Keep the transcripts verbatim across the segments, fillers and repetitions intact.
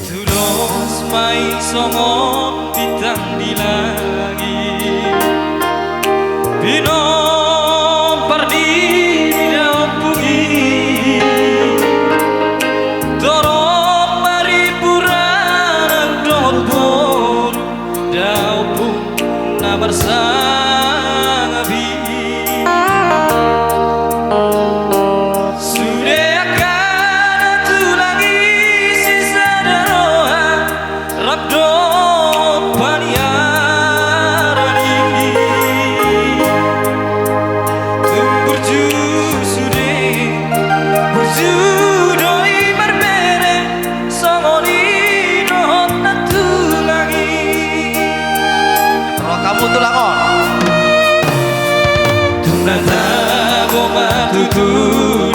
Tudos ma i songon bintang di langit, pinompar di daompung i. Torop ma riburana dohot boru, daompung na marsangap i. Sude angka na tulang i sisada roha, rap dohot paniaran i. Tung burju sude, burju do i marbere, songon i dohot na tulang i. Rohamu tulang on. Tung na tabo ma tutu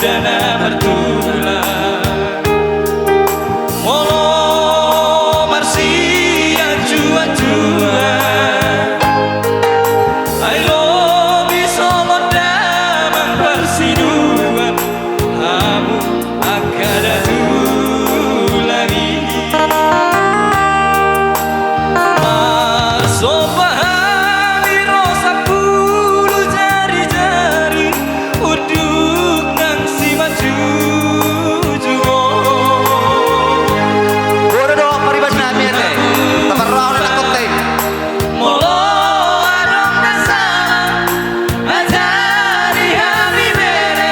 da na martulang. Molo marsianjuanjuan, ai lobi songon damang parsiduan, hamu angka datu lagi. Marsomba hami ro sampulu jarijari, unduk nang simanjujung on. Bodo do paribasnami ate. Taparrohahon anak kote. Molo adong na salah, ajari hami bere,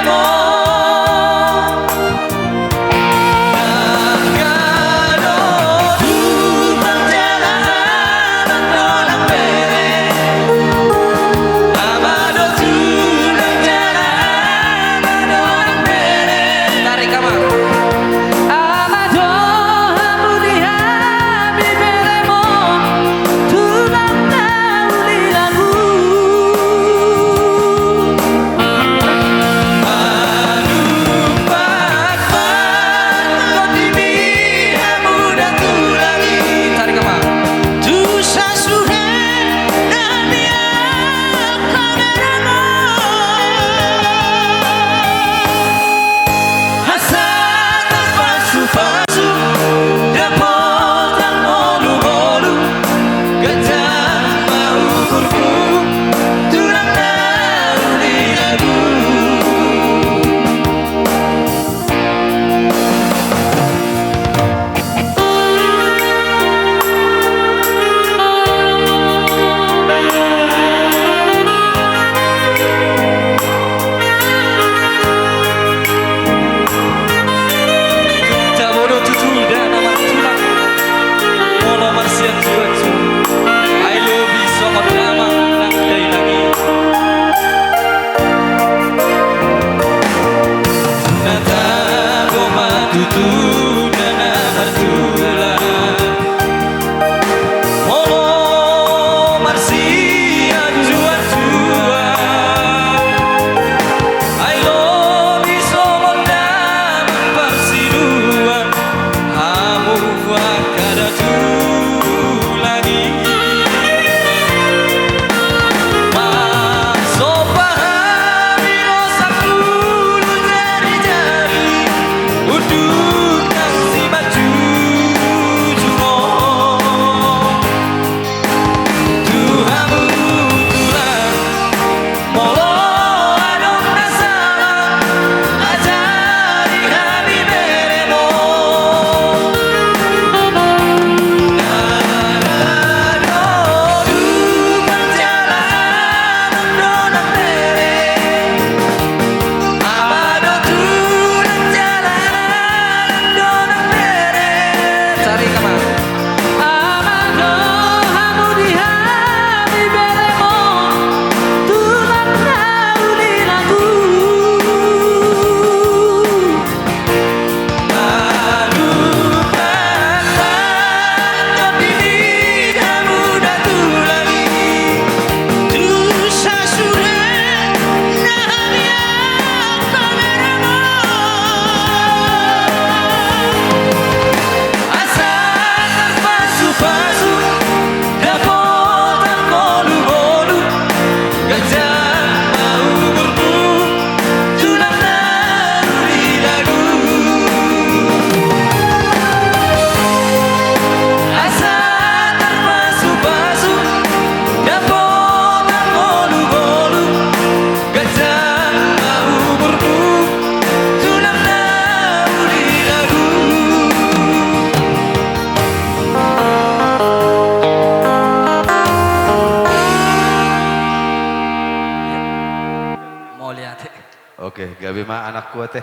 Oke, gabe ma anakku ate.